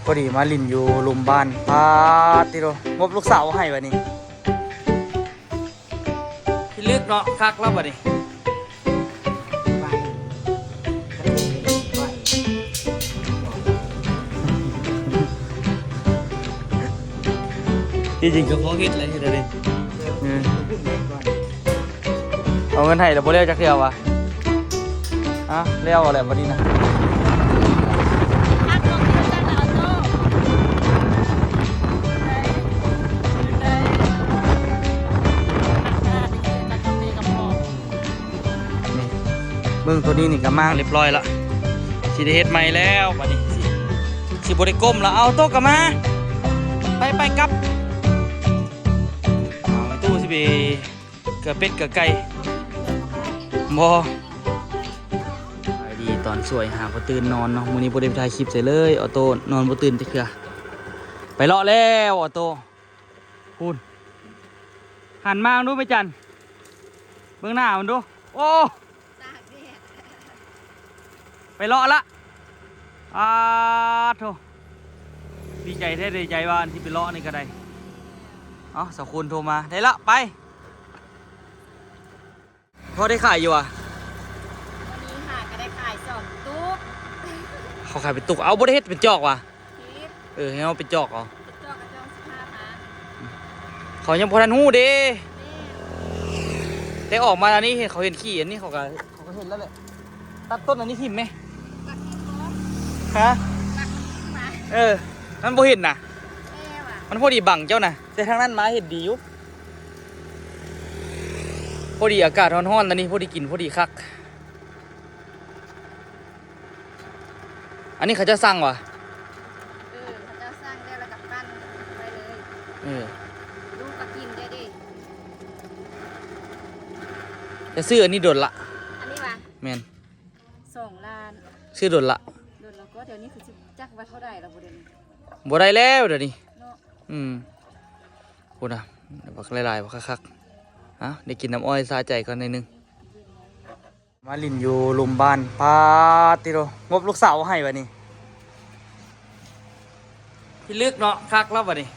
ພໍດີມາຫຼິ້ນຢູ່ລຸ່ມບ້ານ ປາດຕິໂທ ງົບລູກສາວໃຫ້ບາດນີ້ ພິລຶກເນາະ ຄັກແລ້ວບາດນີ້. ທີ່ຈິງກໍພໍເຮັດແຫຼະ ເຮັດໄດ້ເດ້. ເອີ ເອົາເງິນໃຫ້ແລ້ວບໍ່ແລ້ວຈັກເທື່ອຫວາ? ອາ ແລ້ວແຫຼະບັດນີ້ນະ. ນີ້ ເບິ່ງໂຕນີ້ນີ້ກໍມ້າງລຽບຮ້ອຍລະ ຊິໄດ້ເຮັດໃໝ່ແລ້ວບາດນີ້ ຊິ ຊິບໍ່ໄດ້ກົ້ມລະ. ເອົາ ໂຕກໍມາ ໄປ ໄປກັບ ເອົາ ຕູ້ຊິໄປ ເກືອເປັດເກືອໄກ່ ບໍ່. ສະບາຍດີຕອນສວຍ ຫາບໍ່ຕື່ນນອນເນາະ ມື້ນີ້ບໍ່ໄດ້ໄປຖ່າຍຄລິບໃສເລີຍ ອອໂຕ້ນອນບໍ່ຕື່ນຈັກເທື່ອ. ໄປເລາະແລ້ວ ອອໂຕ້ ພຸ້ນ ຫັນມາເບິ່ງດູ ແມ່ຈັນ ເບິ່ງໜ້າມັນດູ ໂອ້ ຕາກແດດ ໄປເລາະລະ ອາໂທ ດີໃຈແທ້ ດີໃຈວ່າອັນຊິໄປເລາະນີ້ກໍໄດ້. ເອົ້າ ສາວຄູນໂທມາ ໄດ້ລະ ໄປ. ພໍໄດ້ຂາຍຢູ່ຫວາ? ມື້ນີ້ຫາກໍໄດ້ຂາຍສອງຕຸກ. ເຂົາຂາຍເປັນຕຸກ ເອົາ ບໍ່ໄດ້ເຮັດເປັນຈອກຫວາ? ເຮັດ ເອີ ໃຫ້ເຮົາເປັນຈອກເອົາ ເປັນຈອກກໍຈອງສິບຫ້າພັນ. ເຂົາຍັງບໍ່ທັນຮູ້ເດ້ ແມ່ນ ແຕ່ອອກມາອັນນີ້ ເຫັນເຂົາເຫັນຂີ້ອັນນີ້ ເຂົາກໍ ເຂົາກໍເຫັນແລ້ວແຫຼະ. ຕັດຕົ້ນອັນນີ້ຖິ້ມແມ. ຕັດຖິ້ມບໍ່? ຮະ? ຕັດມັນຖິ້ມມາ. ເອີ ມັນບໍ່ເຫັນນະ ແມ່ວ່າ ມັນພໍດີບັງເຈົ້ານະ ແຕ່ທາງນັ້ນມາເຫັນດີຢູ່. ພໍດີອາກາດຮ້ອນໆ ຕອນນີ້ພໍດີກິນ ພໍດີຄັກ. ອັນນີ້ເຂົາເຈົ້າສັ່ງຫວາ? ເອີ ເຂົາເຈົ້າສັ່ງແລ້ວ ແລ້ວກໍປັ້ນໄວ້ເລີຍ. ເອີ ລູກກໍກິນໄດ້ເດ້. ຈະຊື້ອັນນີ້ດົນລະ? ອັນນີ້ຫວາ? ແມ່ນ ສອງລ້ານ. ຊື້ດົນລະ? ດົນລະ ກໍດຽວນີ້ຄືຊິຈັກວ່າເທົ່າໃດລະບໍ່ ດຽວນີ້ ບໍ່ໄດ້ແລ້ວດຽວນີ້ເນາະ. ອືມ ພຸ້ນນະ ບັກຫຼາຍໆ ບັກຄັກໆ. ເອົ້າ ໄດ້ກິນນ້ຳອ້ອຍສະໃຈກ່ອນໜ້ອຍໜຶ່ງ. ມາຫຼິ້ນຢູ່ລຸ່ມບ້ານ ປາດຕິໂທ ງົບລູກສາວໃຫ້ບາດນີ້ ພິລຶກເນາະ ຄັກແລ້ວບາດນີ້.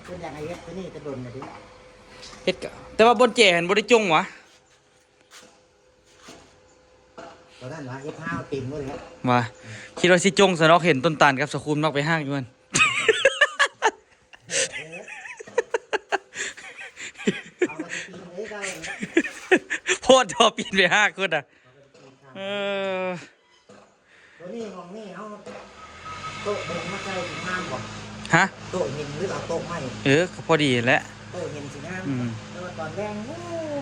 ເພິ່ນຢາກໃຫ້ເຮັດໂຕນີ້ແຕ່ດົນແລ້ວເດ້ ເຮັດກະ ແຕ່ວ່າບ່ອນແຈຫັ້ນບໍ່ໄດ້ຈົ່ງຫວາ? ຕອນນັ້ນວ່າເຮັດຮາວເຕັມໝົດແລ້ວ ວ່າ ຄິດວ່າຊິຈົ່ງຊະເນາະ ເຫັນຕົ້ນຕານກັບສາຄູນມັກໄປຮາກຢູ່ຫັ້ນ. ໂພດ ໂທ ປີນໄປຫາຄົນນະ. ເອີ ໂຕນີ້ ຫ້ອງນີ້ເຮົາ ໂຕະເບິ່ງມາໃສ່ຊິງາມບໍ່? ຮະ? ໂຕະຫີນ ຫຼືເອົາໂຕະໄມ້? ເອີ ກໍພໍດີແຫຼະ ໂຕະຫີນຊິງາມ. ອືມ ແຕ່ວ່າຕອນແລງ ໂອ້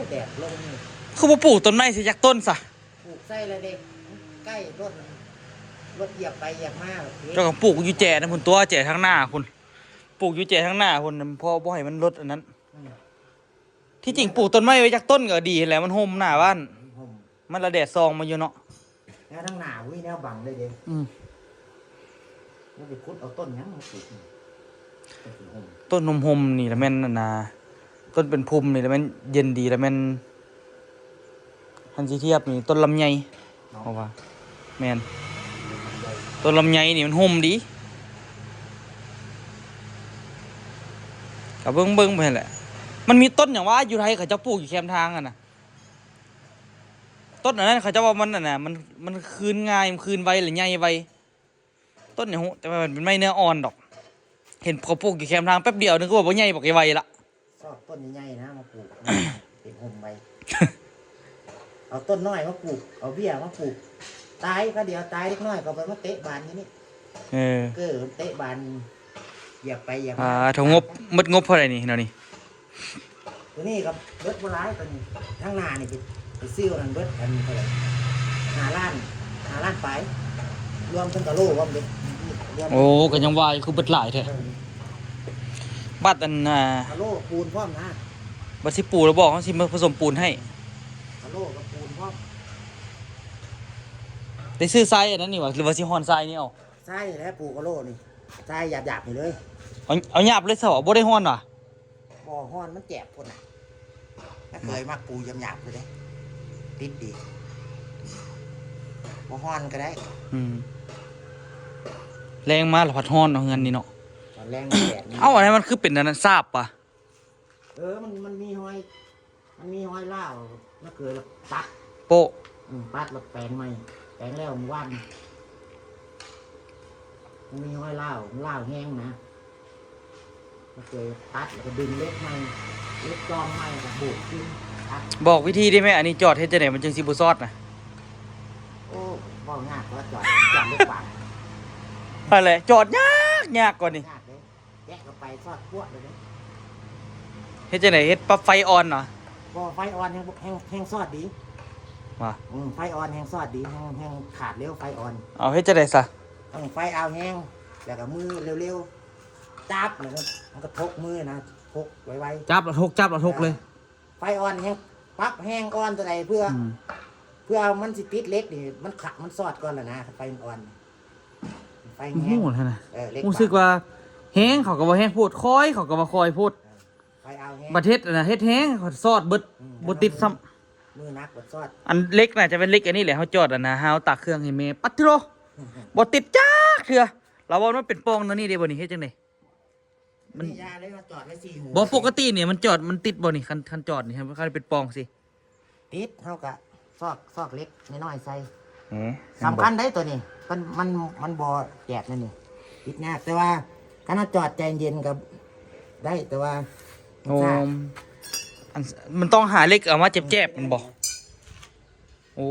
ແດດລົງນີ້ ຄືບໍ່ປູກຕົ້ນໄມ້ໃສ່ຈັກຕົ້ນຊະ? ປູກໃສ່ແລ້ວເດ້ ໃກ້ລົດ ລົດຢຽບໄປຢຽບມາ. ເຈົ້າກໍປູກຢູ່ແຈນະພຸ້ນຕົວະ ແຈທາງໜ້າພຸ້ນ ປູກຢູ່ແຈທາງໜ້າພຸ້ນ ເພາະບໍ່ໃຫ້ມັນລົດອັນນັ້ນ. ອືມ ທີ່ຈິງປູກຕົ້ນໄມ້ໄວ້ຈັກຕົ້ນກໍດີແຫຼະ ມັນຮົ່ມໜ້າບ້ານ ມັນຮົ່ມ ມັນລະແດດສ່ອງມາຢູ່ເນາະ. ແນວທາງໜ້າບໍ່ມີແນວບັງເລີຍເດ້. ອືມ ມັນຊິຂຸດເອົາຕົ້ນຫຍັງມາປູກ? ຕົ້ນຮົ່ມໆ ນີ້ລະແມ່ນອັນນ່າ ຕົ້ນເປັນພຸ່ມນີ້ລະແມ່ນເຢັນດີ ລະແມ່ນ ຄັນຊິທຽບນີ້ຕົ້ນລຳໄຍ ເນາະ ເພາະວ່າ ແມ່ນ ຕົ້ນລຳໄຍນີ້ມັນຮົ່ມດີ. ກໍເບິ່ງໆ ໄປຫັ້ນແຫຼະ. ມັນມີຕົ້ນຫຍັງວະ ຢູ່ໄທເຂົາເຈົ້າປູກຢູ່ແຄມທາງຫັ້ນນະ ຕົ້ນອັນນັ້ນເຂົາເຈົ້າວ່າມັນອັນນ່າ ມັນ ມັນຄືນງ່າຍ ມັນຄືນໄວ ແລະໃຫຍ່ໄວ. ຕົ້ນຫຍັງຮູ້ ແຕ່ວ່າມັນເປັນໄມ້ເນື້ອອ່ອນດອກ. ເຫັນເຂົາປູກຢູ່ແຄມທາງ ແປັບດຽວໜຶ່ງຄືວ່າບໍ່ໃຫຍ່ ບັກໃຫຍ່ໄວລະ. ຊອກຕົ້ນໃຫຍ່ໆນະມາປູກ ເປັນຮົ່ມໄວ້. ເອົາຕົ້ນນ້ອຍມາປູກ ເອົາເບ້ຍມາປູກ ຕາຍຄາວດຽວ ຕາຍເດັກນ້ອຍກໍໄປມາເຕະບານຢູ່ນີ້. ເອີ ເກີເຕະບານ ຢຽບໄປຢຽບມາ. ອ່າ ເທົ່າງົບ ໝົດງົບເທົ່າໃດນີ້ ແນວນີ້? ໂຕນີ້ກໍເບິດບໍ່ຫຼາຍ ໂຕນີ້ ທາງໜ້ານີ້ໄປ ໄປຊື້ອັນນັ້ນເບິດ ອັນເທົ່າໃດ ຫ້າລ້ານ ຫ້າລ້ານປາຍ ລວມເຖິງກະໂຫຼພ້ອມເດ້ ລວມ. ໂອ້ ກໍຍັງວ່າຢູ່ ຄືເບິດຫຼາຍແທ້. ເອີ ບັດອັນ ອ່າ ກະໂຫຼ ປູນພ້ອມນະ ບັດຊິປູແລ້ວບອກ ເຮົາຊິມາປະສົມປູນໃຫ້. ກະໂຫຼກັບປູນພ້ອມ. ໄດ້ຊື້ຊາຍອັນນັ້ນນີ້ຫວາ ຫຼືວ່າຊິຮ່ອນຊາຍນີ້ເອົາ? ຊາຍແຫຼະ ປູກະໂຫຼນີ້ ຊາຍຫຍາບໆນີ້ເລີຍ. ເອົາ ເອົາຫຍາບເລີຍຊະ ບໍ່ໄດ້ຮ່ອນຫວາ? ບໍ່ຮ່ອນ ມັນແຈບໂພດນະ. ນ້າເຂີຍມັກປູຫຍາບໆເລີຍເດ້ ຕິດດີ. ບໍ່ຮ່ອນກໍໄດ້. ອືມ. ແລງມາລະພັດຮ້ອນເນາະ ເຮືອນນີ້ເນາະ. ຕອນແລງແດດມັນ ເອົ້າ ອັນນັ້ນມັນຄືເປັນອັນນັ້ນ ສາບປະ? ເອີ ມັນ ມັນມີຮອຍ ມັນມີຮອຍລາວ ມັນເກີດລະຕັດ ໂປະ ອືມ ຕັດລະແປງໃໝ່ ແປງແລ້ວມື້ວານ ມັນມີຮອຍລາວ ລາວແຮງນະ ມັນເກີດຕັດ ແລ້ວກໍດຶງເຫຼັກໃໝ່ ເຫຼັກຈອງໃໝ່ ແລ້ວກໍໂບກຄືນ ຕັດ. ບອກວິທີໄດ້ແມ? ອັນນີ້ຈອດເຮັດຈັ່ງໃດມັນຈຶ່ງຊິບໍ່ຊອດນະ? ໂອ້ ເວົ້າຍາກ ວ່າຈອດ ຈອດເຫຼັກບາງ ຫັ້ນແຫຼະ ຈອດຍາກ ຍາກກວ່ານີ້ ຍາກເດ້. ແກະເຂົ້າໄປຊອດພວດເລີຍເດ້. ເຮັດຈັ່ງໃດ? ເຮັດປັບໄຟອ່ອນເນາະ? ບໍ່ ໄຟອ່ອນແຮງ ແຮງ ແຮງຊອດດີ. ວ່າ ອືມ ໄຟອ່ອນແຮງຊອດດີ ແຮງ ແຮງຂາດເລັວ ໄຟອ່ອນ. ເອົາ ເຮັດຈັ່ງໃດຊະ? ເອົາໄຟເອົາແຮງ ແລ້ວກໍມືເລັວໆ ຈັບ ແລ້ວກໍ ມັນກໍທົກມືນະ ທົກໄວໆ ຈັບແລ້ວທົກ ຈັບແລ້ວທົກເລີຍ. ອ່າ ໄຟອ່ອນແຮງ ປັບແຮງອ່ອນເທົ່າໃດ ເພື່ອ ອືມ ເພື່ອມັນຊິຕິດເຫຼັກນີ້ ມັນຂະ ມັນຊອດກ່ອນລະນະ ໄຟອ່ອນ. ໄຟແຮງ ຮູ້ແລ້ວນະ ເອີ ເຫຼັກ ຮູ້ສຶກວ່າແຮງເຂົາກໍວ່າແຮງໂພດ ຄ່ອຍເຂົາກໍວ່າຄ່ອຍໂພດ ເອີ ໄຟເອົາແຮງ ບັດເຮັດນະ ເຮັດແຮງຊອດເບິດ ອືມ ບໍ່ຕິດຊ້ຳ ມືໜັກບັດຊອດ. ອັນເຫຼັກນະ ຈະເປັນເຫຼັກອັນນີ້ແຫຼະ ເຮົາຈອດອັນນະ ເຮົາຕາກເຄື່ອງໃຫ້ແມ່ ປະຕິໂທ ບໍ່ຕິດຈັກເທື່ອ. ລາວວ່າມັນເປັນປ່ອງແນວນີ້ເດ້ ບໍ່ນີ້ ເຮັດຈັ່ງໃດ? ມັນ ນີ້ຢ່າເລີຍ ເຮົາຈອດໄວ້ສີ່ຫູ ບໍ່ ປົກກະຕິນີ້ມັນຈອດ ມັນຕິດບໍ່ນີ້? ຄັນ ຄັນຈອດນີ້ ຄັນເປັນປ່ອງຊີ້ ຕິດ ເຮົາກະຊອກ ຊອກເຫຼັກນ້ອຍໆໃສ່. ເອີ ສຳຄັນໄດ໋ໂຕນີ້ ມັນ ມັນ ມັນບໍ່ແຕກແນວນີ້ ຕິດຍາກ ແຕ່ວ່າຄັນເຮົາຈອດໃຈເຢັນກໍໄດ້ ແຕ່ວ່າ ໂອ້ ມັນຊ້າ ອັນ ມັນຕ້ອງຫາເຫຼັກເອົາມາແຈບໆ ແມ່ນບໍ່? ໂອ້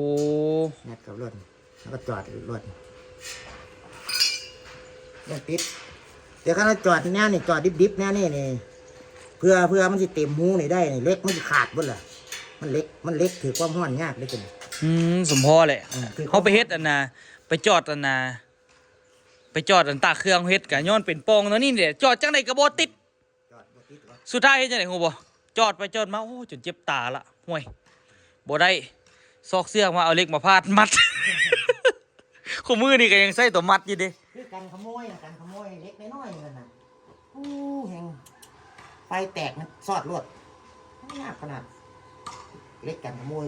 ແມັດກັບລົດ ແລ້ວກໍຈອດລົດ ຍັງຕິດ. ແຕ່ຄັນເຮົາຈອດແນວນີ້ ຈອດດິບໆແນວນີ້ນີ້ ເພື່ອ ເພື່ອມັນຊິເຕັມຮູນີ້ໄດ້ນີ້ ເຫຼັກມັນຊິຂາດເບິດລະ. ມັນເຫຼັກ ມັນເຫຼັກຖືກຄວາມຮ້ອນຍາກເດ້ຕົວນີ້. ອືມ ສົມພໍແຫຼະ. ເອີ ເຮົາໄປເຮັດອັນນ່າ ໄປຈອດອັນນ່າ ໄປຈອດອັນຕາກເຄື່ອງເຮັດກະຍ້ອນເປັນປ່ອງແນວນີ້ແຫຼະ ຈອດຈັ່ງໃດກໍບໍ່ຕິດ. ຈອດບໍ່ຕິດຫວາ? ສຸດທ້າຍເຮັດຈັ່ງໃດຮູ້ບໍ່? ຈອດໄປຈອດມາ ໂອ້ ຈົນເຈັບຕາລະ. ຫ້ວຍ ບໍ່ໄດ້ ຊອກເຊືອກມາ ເອົາເຫຼັກມາພາດມັດ. ຄູ່ມື້ນີ້ກໍຍັງໃຊ້ຕົວມັດຢູ່ເດ້. ຄືກັນຂະໂມຍນະ ກັນຂະໂມຍເຫຼັກນ້ອຍໆນັ້ນນະ. ໂອ້ ແຮງໄຟແຕກມັນຊອດໂລດ ຍາກຂະໜາດ ເຫຼັກກັນຂະໂມຍ.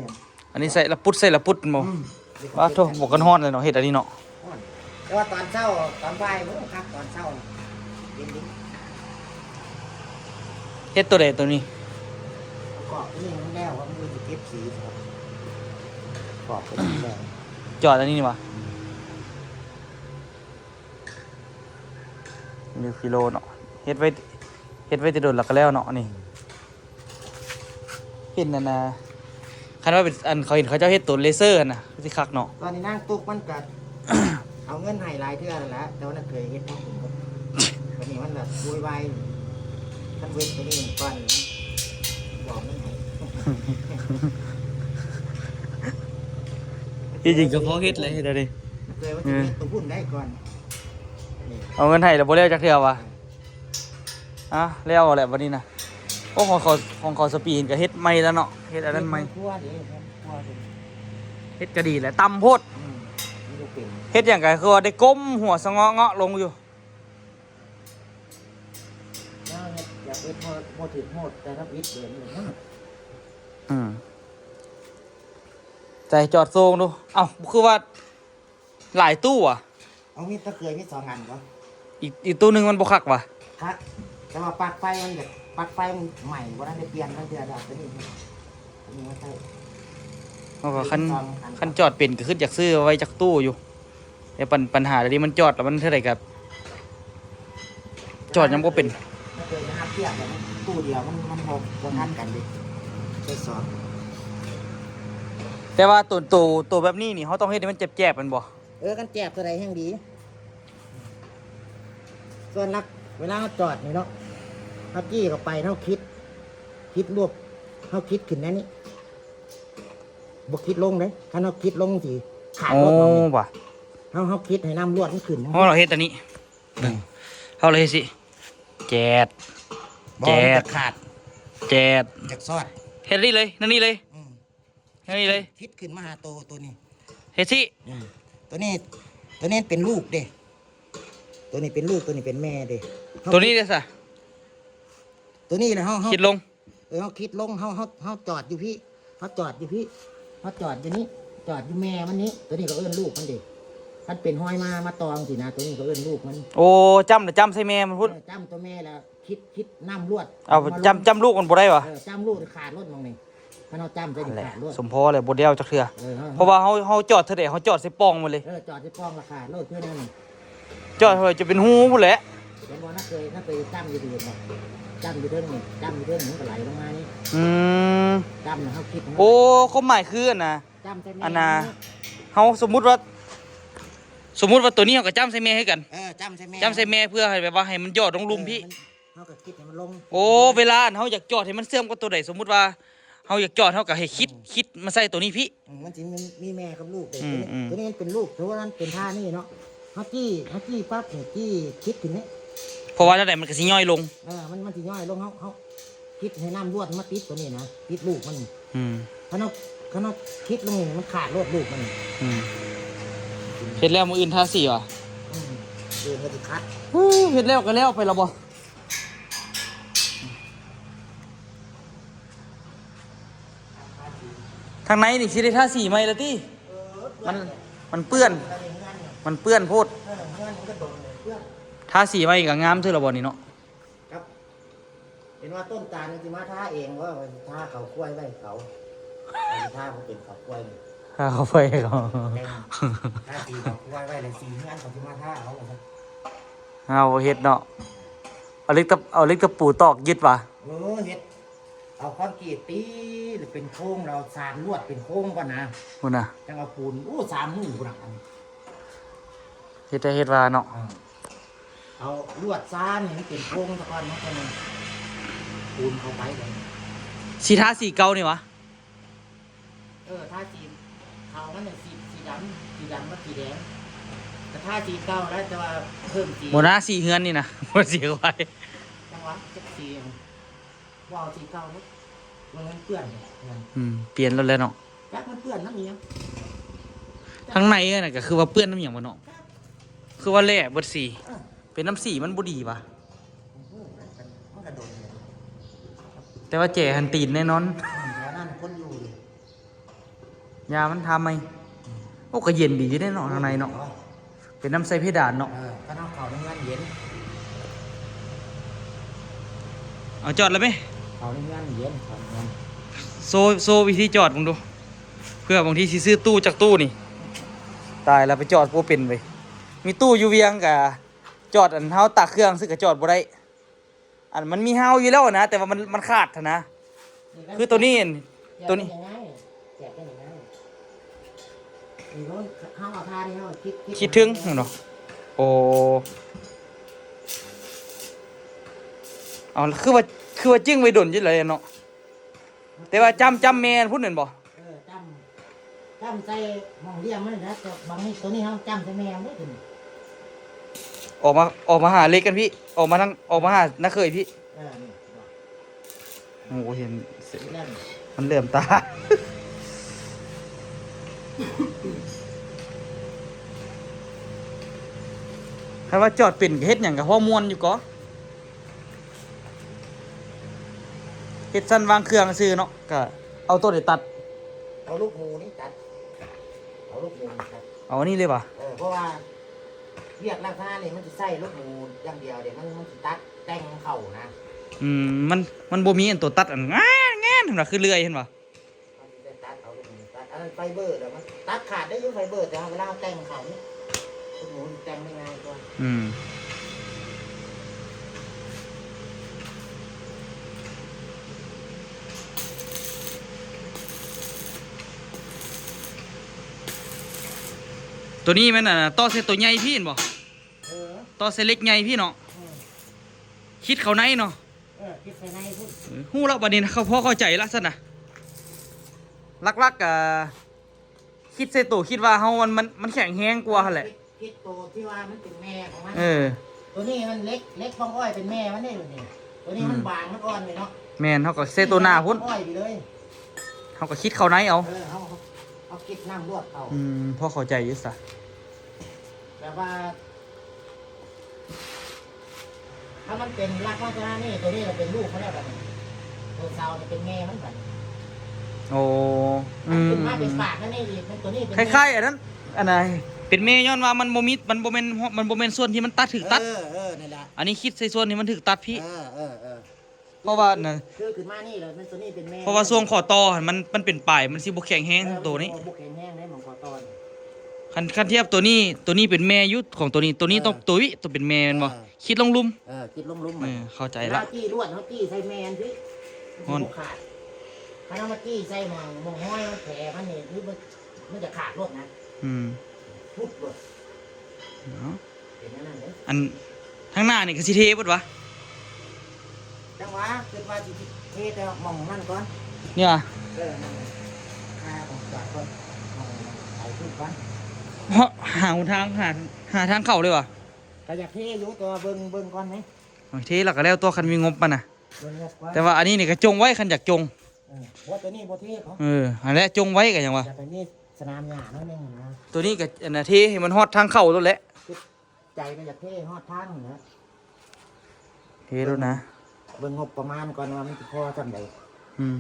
ອັນນີ້ໃສ່ລະປຸດ ໃສ່ລະປຸດແມ່ນບໍ່? ອືມ ວ່າໂທ້ ບໍ່ກັນຮ້ອນເລີຍເນາະ ເຮັດອັນນີ້ເນາະ. ຮ້ອນ ແຕ່ວ່າຕອນເຊົ້າ ຕອນບ່າຍ ໂອ້ ຄັກ ຕອນເຊົ້າເຢັນດີ. ເຮັດໂຕໃດໂຕນີ້? ປະກອບໂຕນີ້ມັນແລ້ວ ວ່າມັນຊິເກັບສີ ປະກອບໂຕນີ້ແລ້ວ. ຈອດອັນນີ້ນີ້ຫວາ? ນິວຄິໂລເນາະ ເຮັດໄວ້ ເຮັດໄວ້ແຕ່ດົນແລ້ວກໍແລ້ວເນາະ ອັນນີ້. ເຫັນອັນນ່າ ຄັນວ່າເປັນອັນ ເຂົາເຫັນເຂົາເຈົ້າເຮັດໂຕເລເຊີຫັ້ນນະ ຄືຊິຄັກເນາະ. ຕອນນີ້ນາງຕຸກມັນກະເອົາເງິນໃຫ້ຫຼາຍເທື່ອແລ້ວ ແຕ່ວ່ານາງເຄີຍເຮັດເນາະ. ບັດນີ້ມັນແບບໂວຍວາຍ ຄັນເວັດຕົວນີ້ກ່ອນ ບອກມັນໃຫ້ ທີ່ຈິງກໍພໍເຮັດແຫຼະ ເຮັດອັນນີ້ ນາງເຄີຍວ່າຊິເຮັດຕົວພຸ້ນໄດ້ກ່ອນ. ເອົາເງິນໃຫ້ແລ້ວບໍ່ແລ້ວຈັກເທື່ອຫວາ? ອ່ະ ແລ້ວແຫຼະບັດນີ້ນະ. ໂອ້ ຂອງເຂົາ ຂອງເຂົາສະປີນກໍເຮັດໃໝ່ແລ້ວເນາະ ເຮັດອັນນັ້ນໃໝ່ ເຮັດຄົວເດ້ ເຮັດຄົວເດ້ ເຮັດກໍດີແຫຼະ ຕ່ຳໂພດ. ອືມ ມັນບໍ່ເປັນ ເຮັດຫຍັງກໍຄືວ່າໄດ້ກົ້ມຫົວສະເງາະເງາະລົງຢູ່. ແນວເຮັດ ຢາກເຮັດບໍ່ ບໍ່ຖືກໂຫດ ແຕ່ທຳອິດເດີ. ອືມ ໃສ່ຈອດສົ່ງດູ. ເອົ້າ ຄືວ່າ ຫຼາຍຕູ້ຫວາ? ເອົາ ມີຕະເກີຍມີສອງອັນບໍ່? ອີກ ອີກຕູ້ໜຶ່ງມັນບໍ່ຄັກຫວາ? ຄັກ ແຕ່ວ່າປລັກໄຟມັນແບບ ປລັກໄຟມັນໃໝ່ ບໍ່ທັນໄດ້ປ່ຽນຈັກເທື່ອ ເອົາຕົວນີ້ ຕົວນີ້ມາໃສ່. ເຮົາກໍຄັນ ເອີ ມີສອງອັນ ຄັນຈອດເປັນກໍຄືຢາກຊື້ໄວ້ຈັກຕູ້ຢູ່ ແຕ່ປັນ ປັນຫາດຽວນີ້ມັນຈອດແລ້ວມັນເທົ່າໃດກໍ ຈອດຍັງບໍ່ເປັນ ມັນເກີດຫາເປຍກກັນ ຕູ້ດຽວມັນ ມັນບໍ່ ບໍ່ທັນກັນເດ້ ໃຊ້ສອງ. ແຕ່ວ່າໂຕ ໂຕ ໂຕແບບນີ້ນີ້ ເຮົາຕ້ອງເຮັດໃຫ້ມັນແຈບໆ ແມ່ນບໍ່? ເອີ ຄັນແຈບເທົ່າໃດແຮ່ງດີ. ສ່ວນຫຼັກ ເວລາເຮົາຈອດນີ້ເນາະ ເຮົາຈີ້ເຂົ້າໄປ ເຮົາຄິດ ຄິດລວບ ເຮົາຄິດຂຶ້ນແນວນີ້ ບໍ່ຄິດລົງເດ້. ຄັນເຮົາຄິດລົງຊິຂາດ ໂອ້ ລົດເຮົານີ້ ວ່າ ເຮົາ ເຮົາຄິດໃຫ້ນ້ຳລວດມັນຂຶ້ນ. ເຮົາເຮັດອັນນີ້ ອືມ ເຮົາເລີຍເຮັດຊິ ແຈດ ບໍ່ ແຈດ ມັນຈະຂາດ ແຈດ ມັນຈະຊອດ. ເຮັດນີ້ເລີຍ ແນວນີ້ເລີຍ ອືມ ແນວນີ້ເລີຍ ຄິດຂຶ້ນມາຫາໂຕ ໂຕນີ້ ເຮັດຊິ ອືມ ໂຕນີ້ ໂຕນີ້ເປັນລູກເດ້ ໂຕນີ້ເປັນລູກ ໂຕນີ້ເປັນແມ່ເດ້. ໂຕນີ້ເດ້ຊະ ໂຕນີ້ນະ ເຮົາ ເຮົາ ຄິດລົງ ເອີ ເຮົາຄິດລົງ ເຮົາ ເຮົາ ເຮົາຈອດຢູ່ພີ້ ເຮົາຈອດຢູ່ພີ້ ເຮົາຈອດຢູ່ນີ້ ຈອດຢູ່ແມ່ມັນນີ້ ໂຕນີ້ກໍເອີ້ນລູກມັນເດ້. ເ ມັນເປັນຮອຍມາ ມາຕອງຊີ້ນະ ໂຕນີ້ເຂົາເອີ້ນລູກມັນ. ໂອ້ ຈ້ຳລະຈ້ຳໃສ່ແມ່ມັນພຸ້ນ. ເອີ ຈ້ຳໂຕແມ່ລະ ຄິດ ຄິດນ້ຳລວດ. ເອົາ ມາລົງ ຈ້ຳ ຈ້ຳລູກມັນບໍ່ໄດ້ຫວາ? ເອີ ຈ້ຳລູກຂາດໂລດໝ່ອງນີ້ ຄັນເຮົາຈ້ຳໃສ່ນີ້ຂາດໂລດ. ສົມພໍແຫຼະ ບໍ່ໄດ້ເອົາຈັກເທື່ອ. ເອີ ເຮົາ ເພາະວ່າເຮົາ ເຮົາຈອດເທື່ອໃດເຮົາຈອດໃສ່ປ່ອງໝົດເລີຍ. ເອີ ຈອດໃສ່ປ່ອງລະຂາດໂລດຄືແນວນີ້. ຈອດເຮົາຈະເປັນຮູພຸ້ນແຫຼະ. ເຫັນບໍ່ ນາເຄີຍ ນາເຄີຍຈ້ຳຢູ່ດີ ເຫັນບໍ່? ຈ້ຳຢູ່ເທິງນີ້ ຈ້ຳຢູ່ເທິງນີ້ ມັນກໍໄຫຼລົງມານີ້. ອືມ ຈ້ຳນະ ເຮົາຄິດ ໂອ້ ຄວາມໝາຍຄືອັນນະ ຈ້ຳໃສ່ແມ່ ອັນນະ ເຮົາສົມມຸດວ່າ ສົມມຸດວ່າໂຕນີ້ເຮົາກໍຈ້ຳໃສ່ແມ່ຄືກັນ. ເອີ ຈ້ຳໃສ່ແມ່ ຈ້ຳໃສ່ແມ່ເພື່ອໃຫ້ແບບວ່າໃຫ້ມັນຢອດລົງລຸ່ມພີ້. ເອີ ມັນ ເຮົາກໍຄິດໃຫ້ມັນລົງ. ໂອ້ ເວລາອັນເຮົາຢາກຈອດໃຫ້ມັນເຊື່ອມກັບໂຕໃດ ສົມມຸດວ່າເຮົາຢາກຈອດ ເຮົາກໍໃຫ້ຄິດ ອືມ ຄິດມາໃສ່ໂຕນີ້ພີ້. ອືມ ມັນຊິມີ ມີແມ່ກັບລູກເດ້. ອືມ ໂຕນີ້ ອືມ ໂຕນີ້ມັນເປັນລູກ ຖືວ່າມັນເປັນທ່ານີ້ເນາະ ເຮົາຈີ້ ເຮົາຈີ້ປັບນີ້ ຈີ້ຄິດຂຶ້ນນີ້ ເພາະວ່າແນວໃດມັນກໍຊິຍ່ອຍລົງ. ເອີ ມັນ ມັນຊິຍ່ອຍລົງ ເຮົາ ເຮົາຄິດໃຫ້ນ້ຳລວດມາຕິດໂຕນີ້ນະ ຕິດລູກມັນ. ອືມ ຄັນເຮົາ ຄັນເຮົາຄິດລົງນີ້ ມັນຂາດໂລດລູກມັນ. ອືມ ເຮັດແລ້ວມື້ອື່ນທາສີຫວາ? ອືມ ມື້ອື່ນກໍຊິຂັດ. ເຮັດແລ້ວກໍແລ້ວໄປລະບໍ່? ທາງໃນນີ້ຊິໄດ້ທາສີໃໝ່ລະຕິ? ມັນ ມັນເປື້ອນ ມັນເປື້ອນໂພດ. ທາສີໃໝ່ກໍງາມເທື່ອລະບໍ່ນີ້ເນາະ? ເຫັນວ່າຕົ້ນຕານຊິມາທາເອງ ວ່າຊິທາເຂົາຄວາຍໄວ້ເຂົາ ຊິທາບໍ່ເປັນເຂົາຄວາຍ. ທາເຂົາຄວາຍເຂົາ ແມ່ນ ທາສີເຂົາຄວາຍໄວ້ ແລ້ວສີເຮືອນເຂົາຊິມາທາເອົາ. ເຮົາເຮັດເນາະ ເອົາເຫຼັກຕະ ເອົາເຫຼັກຕະປູຕອກຍຶດຫວາ? ເອີ ເຮັດ ເອົາຄອນກຣີດຕີ ແລ້ວເປັນໂຄງ ແລ້ວສານລວດເປັນໂຄງກ່ອນນະ ພຸ້ນນະ ຈັ່ງເອົາປູນ. ໂອ້ ສາມມື້ພຸ້ນນະ ອັນນີ້ ເຮັດໄດ້ເຮັດວ່າເນາະ. ເອີ ເອົາລວດສານໃຫ້ມັນເປັນໂຄງສາກ່ອນ ມັນຈັ່ງປູນເຂົ້າໄປ. ຊິທາສີເກົ່ານີ້ຫວາ? ເອີ ທາສີຂາວມັນນະ ສີ ສີດຳ ສີດຳກັບສີແດງ ກໍທາສີເກົ່າແລ້ວ ແຕ່ວ່າເພີ່ມສີ. ບໍ່ນະ ສີເຮືອນນີ້ນະ ບໍ່ສີຄວາຍ. ຈັງຫວະ ຈັກສີຫຍັງ ບໍ່ເອົາສີເກົ່າເດ້ ມັນເປື້ອນ. ອືມ ປ່ຽນແລ້ວແຫຼະເນາະ. ຈັກມັນເປື້ອນນຳອີ່ຫຍັງ ທາງໃນນັ້ນກໍຄືວ່າເປື້ອນນຳອີ່ຫຍັງບໍ່ເນາະ? ຄືວ່າແຫຼະເບິດສີ ເອີ ເປັນນຳສີມັນບໍ່ດີຫວາ? ມັນກໍດົນແລ້ວ ແຕ່ວ່າແຈຫັ້ນຕີນແນ່ນອນ. ແຖວນັ້ນຄົນຢູ່ເດ ຢາມັນທາໃໝ່. ໂອ້ ກໍເຢັນດີຢູ່ເດ້ເນາະ ທາງໃນເນາະ ເປັນນຳໃສ່ເພດານເນາະ. ເອີ ຄັນເຮົາເຂົ້າໃນເຮືອນເຢັນ. ເອົາຈອດແລ້ວເມ? ເຂົ້າໃນເຮືອນເຢັນ ເຂົ້າໃນເຮືອນ. ໂຊ ໂຊວິທີຈອດເບິ່ງດູ ເພື່ອບາງທີຊິຊື້ຕູ້ຈັກຕູ້ນີ້. ຕາຍແລ້ວ ໄປຈອດບໍ່ເປັນເວີຍ. ມີຕູ້ຢູ່ວຽງກະຈອດ ອັນເຮົາຕັກເຄື່ອງຊື້ກະຈອດບໍ່ໄດ້. ອັນມັນມີຮາວຢູ່ແລ້ວນະ ແຕ່ວ່າມັນ ມັນຂາດຫັ້ນນະ. ຄືໂຕນີ້ ໂຕນີ້ ເຮົາເອົາທ່ານີ້ ເຮົາຄິດ ຄິດເຖິງເນາະ. ໂອ້ ເອົາ ຄືວ່າ ຄືວ່າຈຶ້ງໄວ້ດົນຢູ່ແລ້ວເນາະ ແຕ່ວ່າຈ້ຳ ຈ້ຳແມ່ນພຸ້ນແມ່ນບໍ່? ເອີ ຈ້ຳ ຈ້ຳໃສ່ໝ່ອງລ້ຽງມັນແຫຼະ. ແຕ່ບາງນີ້ ໂຕນີ້ເຮົາຈ້ຳໃສ່ແມ່ມັນເດ້ ໂຕນີ້. ອອກມາ ອອກມາຫາເລັກກັນພີ້ ອອກມາທາງ ອອກມາຫານ້າເຂີຍພີ້. ເອີ ນີ້ ໂອ້ ເຫັນ ມັນເຫຼື້ອມຕາ. ຄັນວ່າຈອດເປັນກໍເຮັດຫຍັງກໍພໍມ່ວນຢູ່ກໍ ເຮັດຊັ້ນວາງເຄື່ອງຊື່ເນາະ ກະເອົາໂຕໃດຕັດ? ເອົາລູກໝູນີ້ຕັດ ເອົາລູກໝູນີ້ຕັດ. ເອົາອັນນີ້ເລີຍຫວາ? ເອີ ເພາະວ່າວຽກລັກສະນະນີ້ມັນຊິໃຊ້ລູກໝູຢ່າງດຽວເດ້ ມັນ ມັນຊິຕັດແຕ່ງເຂົ້ານະ. ອືມ ມັນ ມັນບໍ່ມີອັນໂຕຕັດອັນແງ່ນໆ ຫັ້ນນະ ຄືເລື່ອຍຫັ້ນຫວາ? ເຮົາຊິໄດ້ຕັດເອົາລູກໝູຕັດ ອັນນັ້ນໄຟເບີ ແລ້ວມັນຕັດຂາດໄດ້ຢູ່ໄຟເບີ ແຕ່ເວລາເຮົາແຕ່ງເຂົ້ານີ້ ລູກໝູແຕ່ງໄດ້ງ່າຍກວ່າ. ອືມ ໂຕນີ້ແມ່ນ ອັນ ຕໍ່ໃສ່ໂຕໃຫຍ່ພີ້ແມ່ນບໍ່? ເອີ ຕໍ່ໃສ່ເຫຼັກໃຫຍ່ພີ້ເນາະ. ເອີ ຄິດເຂົ້າໃນເນາະ. ເອີ ຄິດໃສ່ໃນພຸ້ນ. ເອີ ຮູ້ແລ້ວ ບັດນີ້ນະ ເຂົ້າ ພໍເຂົ້າໃຈລະຊັ້ນນະ. ຫຼັກໆ ກະຄິດໃສ່ໂຕ ຄິດວ່າເຮົາມັນ ມັນ ມັນແຂງແຮງກວ່າຫັ້ນແຫຼະ. ຄິດ ຄິດໂຕທີ່ວ່າມັນເປັນແມ່ຂອງມັນ. ເອີ ໂຕນີ້ມັນເຫຼັກ ເຫຼັກປອງອ້ອຍເປັນແມ່ມັນເດ້ ໂຕນີ້ມັນ ອືມ ບາງ ມັນອ່ອນເລີຍເນາະ. ແມ່ນ ເຮົາກໍໃສ່ໂຕໜ້າພຸ້ນ ປອງອ້ອຍໄປເລີຍ. ເຮົາກໍຄິດເຂົ້າໃນເອົາ. ເອີ ເຮົາ ເຮົາຄິດນ້ຳລວດເຂົ້າ. ອືມ ພໍເຂົ້າໃຈຢູ່ຊະ. ແບບວ່າ ຖ້າມັນເປັນລັກລັກສະນະນີ້ ໂຕນີ້ລະເປັນລູກມັນແລ້ວບັດນີ້ ໂຕເສົານີ້ເປັນແມ່ມັນບັດນີ້. ໂອ້ ອືມ ຂຶ້ນມາເປັນປາກແນວນີ້ອີກ ມັນໂຕນີ້ເປັນແມ່. ຄ້າຍໆ ອັນນັ້ນ ອັນໃດ ເປັນແມ່ຍ້ອນວ່າມັນບໍ່ມີ ມັນບໍ່ແມ່ນ ມັນບໍ່ແມ່ນສ່ວນທີ່ມັນຕັດ ຖືກຕັດ. ເອີ ເອີ ນັ້ນລະ. ອັນນີ້ຄິດໃສ່ສ່ວນທີ່ມັນຖືກຕັດພີ້. ເອີ ເອີ ເອີ. ເພາະວ່ານັ້ນ ຄືຂຶ້ນມານີ້ແລ້ວ ມັນຕົວນີ້ເປັນແມ່ ເພາະວ່າຊ່ວງຂໍ້ຕໍ່ຫັ້ນ ມັນ ມັນເປັນປາຍ ມັນຊິບໍ່ແຂງແຮງ ເອີ ຕົວນີ້ ມັນບໍ່ແຂງແຮງເດ້ ໝ່ອງຂໍ້ຕໍ່ນີ້. ຄັນ ຄັນທຽບຕົວນີ້ ຕົວນີ້ເປັນແມ່ຢູ່ຂອງຕົວນີ້ ຕົວນີ້ ເອີ ຕ້ອງ ຕົວນີ້ຕ້ອງເປັນແມ່ແມ່ນບໍ່? ເອີ ຄິດລົງລຸ່ມ. ເອີ ຄິດລົງລຸ່ມ. ເອີ ເຂົ້າໃຈລະ. ເວລາເຮົາຈີ້ລວດ ເຮົາຈີ້ໃສ່ແມ່ນພີ້ ມັນຊິບໍ່ຂາດ. ຄັນເຮົາມາຈີ້ໃສ່ໝ່ອງ ໝ່ອງຮອຍມັນ ແຜມັນນີ້ ຄືມັນ ມັນຈະຂາດໂລດນະ. ອືມ ປຸບໂລດເນາະ. ເປັນແນວນັ້ນເດ້. ອັນທາງໜ້ານີ້ກໍຊິເທເບິດຫວາ? ຈັ່ງຫວະ ຄິດວ່າຊິເທແຕ່ໝ່ອງນັ້ນກ່ອນ. ນີ້ຫວາ? ເອີ ນັ້ນແຫຼະ ຫາຂອງຈອດກ່ອນ ໝ່ອງໄປພຸ້ນກ່ອນ. ເຫາະ ຫາຫົນທາງ ຫາ ຫາທາງເຂົ້າເລີຍຫວາ? ກໍຢາກເທຢູ່ ແຕ່ວ່າເບິ່ງ ເບິ່ງກ່ອນເດ້. ໂອ້ຍ ເທແລ້ວກໍແລ້ວຕົວະ ຄັນມີງົບມັນນະ. ເບິ່ງງົບກ່ອນ. ແຕ່ວ່າອັນນີ້ນີ້ກໍຈົ່ງໄວ້ ຄັນຢາກຈົ່ງ. ເອີ ບໍ່ ຕົວນີ້ບໍ່ເທເນາະ. ເອີ ຫັ້ນແຫຼະ ຈົ່ງໄວ້ກໍຫຍັງຫວະ. ຢາກໃຫ້ມີສະໜາມຫຍ້າໜ້ອຍໜຶ່ງນະ. ຕົວນີ້ກໍ ອັນນະ ເທໃຫ້ມັນຮອດທາງເຂົ້າໂລດແຫຼະ. ໃຈກໍຢາກເທຮອດທາງຫັ້ນແຫຼະ ເທໂລດນະ. ເບິ່ງງົບປະມານກ່ອນວ່າມັນຊິພໍສ່ຳໃດ. ອືມ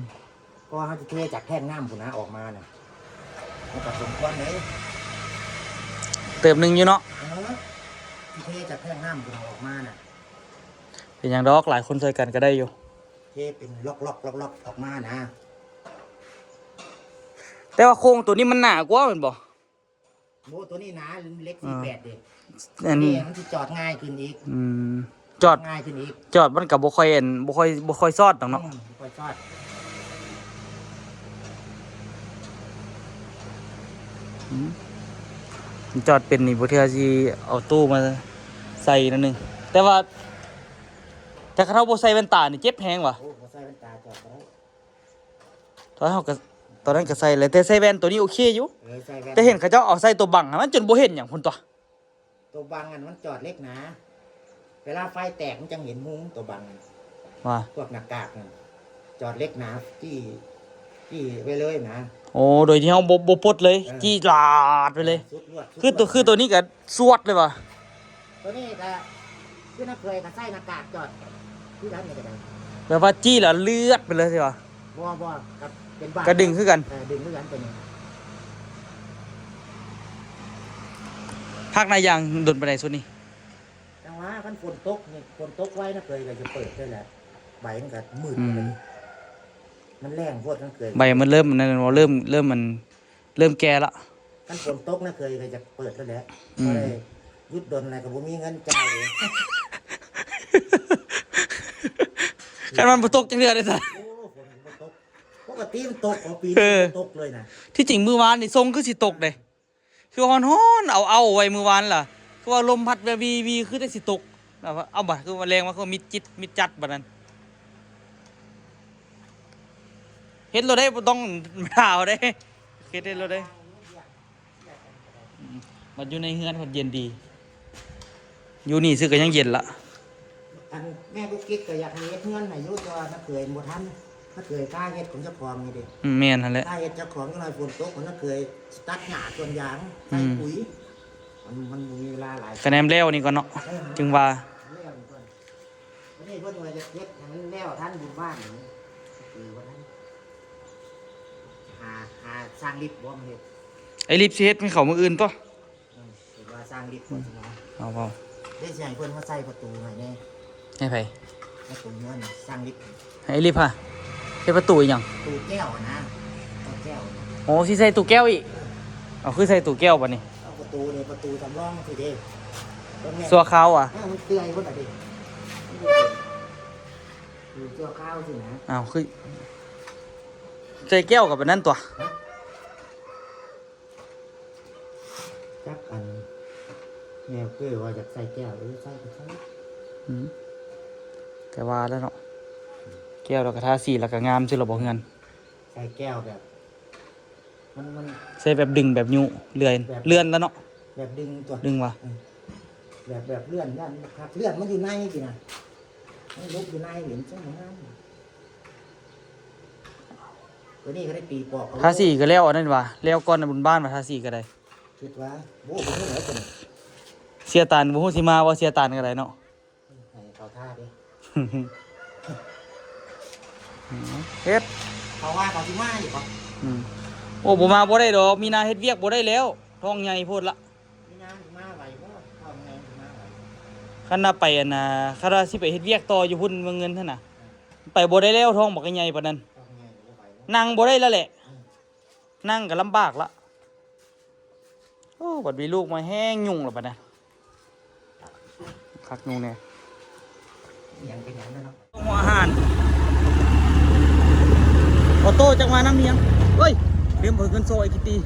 ເພາະວ່າເຮົາຊິເທຈາກແທງນ້ຳພຸ້ນນະອອກມານະ ມັນກໍສົມຄວນເດ້ ເຕີບໜຶ່ງຢູ່ເນາະ. ເອີ ຊິເທຈາກແທງນ້ຳພຸ້ນອອກມານະ. ເປັນຫຍັງດອກ ຫຼາຍຄົນຊ່ວຍກັນກໍໄດ້ຢູ່. ເທເປັນລັອກໆໆອອກມານະ. ແຕ່ວ່າໂຄງຕົວນີ້ມັນໜາກວ່າແມ່ນບໍ່? ໂອ້ ຕົວນີ້ໜາ ເຫຼັກສີ່ແປດເດ້. ອັນນີ້ມັນຊິຈອດງ່າຍຂຶ້ນອີກ. ອືມ ຈອດງ່າຍຂຶ້ນອີກ. ຈອດມັນກໍບໍ່ຄ່ອຍ ອັນ ບໍ່ຄ່ອຍ ບໍ່ຄ່ອຍຊອດດອກເນາະ. ອືມ ບໍ່ຄ່ອຍຊອດ. ອືມ ມັນຈອດເປັນນີ້ ບໍ່ເທື່ອຊິເອົາຕູ້ມາໃສ່ໜ້ອຍໜຶ່ງ. ແຕ່ວ່າ ແຕ່ຄັນເຮົາບໍ່ໃສ່ແວ່ນຕານີ້ເຈັບແຮງຫວາ? ໂອ້ ບໍ່ໃສ່ແວ່ນຕາຈອດບໍ່ໄດ້. ຕອນເຮົາກໍ ຕອນນັ້ນກໍໃສ່ແຫຼະ ແຕ່ໃສ່ແວ່ນຕົວນີ້ໂອເຄຢູ່. ເອີ ໃສ່ແວ່ນ ແຕ່ເຫັນເຂົາເຈົ້າເອົາໃສ່ຕົວບັງ ມັນຈົນບໍ່ເຫັນຫຍັງພຸ້ນຕົວະ. ຕົວບັງຫັ້ນມັນຈອດເຫຼັກໜາ ເວລາໄຟແຕກມັນຈັ່ງເຫັນຮູຕົວບັງຫັ້ນ. ວ່າ ພວກໜ້າກາກຫັ້ນ ຈອດເຫຼັກໜາ ຈີ້ ຈີ້ໄວ້ເລີຍນະ. ໂອ້ ໂດຍທີ່ເຮົາບໍ່ ບໍ່ປົດເລີຍ. ເອີ ຈີ້ຫຼາດໄປເລີຍ. ສຸດລວດ ສຸດ ຄືຕົວ ລວດ ຄືຕົວນີ້ກໍສວດເລີຍຫວາ? ຕົວນີ້ກໍຄືນ້າເຂີຍກໍໃສ່ໜ້າກາກຈອດຄືກັນນີ້ກໍໄດ້. ແບບວ່າຈີ້ແລ້ວເລືອດໄປເລີຍຊິຫວາ? ບໍ່ ບໍ່ ກໍເປັນບາດ ກໍດຶງຄືກັນ. ເອີ ດຶງຄືກັນຕົວນີ້. ພັກໜ້າຢາງດົນປານໃດຊຸດນີ້? ຈັ່ງຫວະ ຄັນຝົນຕົກນີ້ ຝົນຕົກໄວ ນ້າເຂີຍກໍຈະເປີດໄດ້ແຫຼະ ໃບມັນກໍມືດ. ອືມ ມັນແລ້ງໂພດ ນ້າເຂີຍ ໃບມັນເລີ່ມອັນນັ້ນແລ້ວ ເລີ່ມ ເລີ່ມມັນ ເລີ່ມແກ່ລະ. ຄັນຝົນຕົກນະເຂີຍກໍຈະເປີດແລ້ວແຫຼະ. ອືມ ບໍ່ໄດ້ຢຸດດົນແລ້ວກໍບໍ່ມີເງິນຈ່າຍເດ້. ຄັນມັນບໍ່ຕົກຈັກເທື່ອເດ້ຊະ. ໂອ້ ຝົນກໍບໍ່ຕົກ ປົກກະຕິມັນຕົກ ຂອງປີນີ້ ເອີ ບໍ່ຕົກເລີຍນະ. ທີ່ຈິງມື້ວານນີ້ຊົງຄືຊິຕົກເດ້ ຄືຮ້ອນໆ ເອົາໆ ໄວ້ມື້ວານລະ ຄືວ່າລົມພັດແວວີໆ ຄືແຕ່ຊິຕົກ. ເອົາບາດ ຄືວ່າແລງມາ ຄືວ່າມິດຈິດມິດຈັດບາດນັ້ນ. ເຮັດໂລດໄດ້ ບໍ່ຕ້ອງຖ້າເອົາເດ້ ເຮັດ ເຮັດໂລດໄດ້. ອືມ ບັດຢູ່ໃນເຮືອນພັດເຢັນດີ ຢູ່ນີ້ຊື່ກໍຍັງເຢັນລະ. ອັນແມ່ລູກກິດກໍຢາກໃຫ້ເຮັດເຮືອນໃຫ້ຢູ່ ແຕ່ວ່ານ້າເຂີຍບໍ່ທັນ ນ້າເຂີຍກາເຮັດຂອງເຈົ້າຂອງນີ້ເດ້. ອືມ ແມ່ນຫັ້ນແຫຼະ ກາເຮັດເຈົ້າຂອງ. ຈັກໜ້ອຍຝົນຕົກ ນ້າເຂີຍຕັດຫຍ້າສວນຢາງ ໃສ່ ອືມ ປຸ໋ຍ ມັນ ມັນບໍ່ມີເວລາຫຼາຍ. ກະແນມແລ້ວນີ້ກ່ອນເນາະ. ເອີ ຈຶ່ງວ່າ ແລ້ວນີ້ກ່ອນ. ອັນນີ້ເພິ່ນວ່າຈະເຮັດໃຫ້ມັນແລ້ວທັນບຸນບ້ານນີ້ ຄືວ່ານັ້ນ ຫາ ຫາຊ່າງລິບບໍ່ມາເຮັດ. ໄອ້ລິບຊິເຮັດໃຫ້ເຂົາມື້ອື່ນຕົວະ. ອືມ ເພິ່ນວ່າຊ່າງລິບ ອືມ ເພິ່ນວ່າ ເອົາ ເອົາ ເດ້ ຊິໃຫ້ເພິ່ນມາໃສ່ປະຕູໃຫ້ແດ່. ໃຫ້ໃຜ? ປະຕູເຮືອນ ຊ່າງລິບ. ໃຫ້ລິບຫະ ເຮັດປະຕູອີ່ຫຍັງ? ປະຕູແກ້ວນະ ປະຕູແກ້ວ. ໂອ້ ຊິໃສ່ຕູ້ແກ້ວອີກ. ເອີ ເອົາ ຄືໃສ່ຕູ້ແກ້ວບາດນີ້? ເອົາ ປະຕູນີ້ ປະຕູສຳລອງຊີ້ເດ້ ຊົ່ວຄາວຫວາ? ເອີ ມັນເປື່ອຍພຸ້ນລະເດ້ ຢູ່ຊົ່ວຄາວຊີ້ນະ. ອ້າວ ຄືໃສ່ແກ້ວກັບອັນນັ້ນຕົວະ. ຮະ? ຈັກອັນ ແນວຄືວ່າຢາກໃສ່ແກ້ວ ເອີ ໃສ່ກໍໃສ່. ອືມ ແຕ່ວ່າແລ້ວເນາະ ແກ້ວແລ້ວກໍທາສີ ແລ້ວກໍງາມຊື່ລະບໍ່ເຮືອນ. ໃສ່ແກ້ວແບບ ມັນ ມັນ ໃສ່ແບບດຶງແບບຍູ້ເລື່ອຍ ແບບເລື່ອນລະເນາະ ແບບດຶງຕົວະ ດຶງຫວາ? ເອີ ແບບ ແບບເລື່ອນ ຢ້ານມັນຄັກ ເລື່ອນມັນຢູ່ໃນຊີ້ນະ ມັນຫຼົບຢູ່ໃນນີ້ ມັນຈັ່ງງາມ. ຕົວນີ້ກໍໄດ້ຕີປອກເອົາ ທາສີກໍແລ້ວອັນນັ້ນຫວາ ແລ້ວກ່ອນບຸນບ້ານຫວາ ທາສີກໍໄດ້. ຄິດວ່າ ໂອ້ ບໍ່ຮູ້ແລ້ວຕົວນີ້ ເສຍຕານ ບໍ່ຮູ້ຊິມາບໍ່ ເສຍຕານກໍໄດ້ເນາະ. ໃຫ້ເຂົາທ່າເດ້ ເຮັດ ເຂົາວ່າເຂົາຊິມາຢູ່ບໍ່? ອືມ ໂອ້ ບໍ່ມາບໍ່ໄດ້ດອກ ມີນາເຮັດວຽກບໍ່ໄດ້ແລ້ວ ທ້ອງໃຫຍ່ໂພດລະ. ຄັນວ່າໄປອັນນ່າ ຄັນວ່າຊິໄປເຮັດວຽກຕໍ່ຢູ່ພຸ້ນເມືອງເງິນຫັ້ນນະ ໄປບໍ່ໄດ້ແລ້ວ ທ້ອງບັກໃຫຍ່ປານນັ້ນ ນັ່ງບໍ່ໄດ້ແລ້ວແຫຼະ ນັ່ງກໍລຳບາກລະ. ໂອ້ ບັດມີລູກມາແຮງຫຍຸ້ງລະບັດນະ ຄັກຫຍຸ້ງແດ່ ຫຍັງເປັນຫຍັງເນາະ ຫົວອາຫານ ອອໂຕ້ຈັກມານຳອີຫຍັງ ເອີຍ ລືມເອົາເງິນໂຊໄອ້ຄິດຕີ້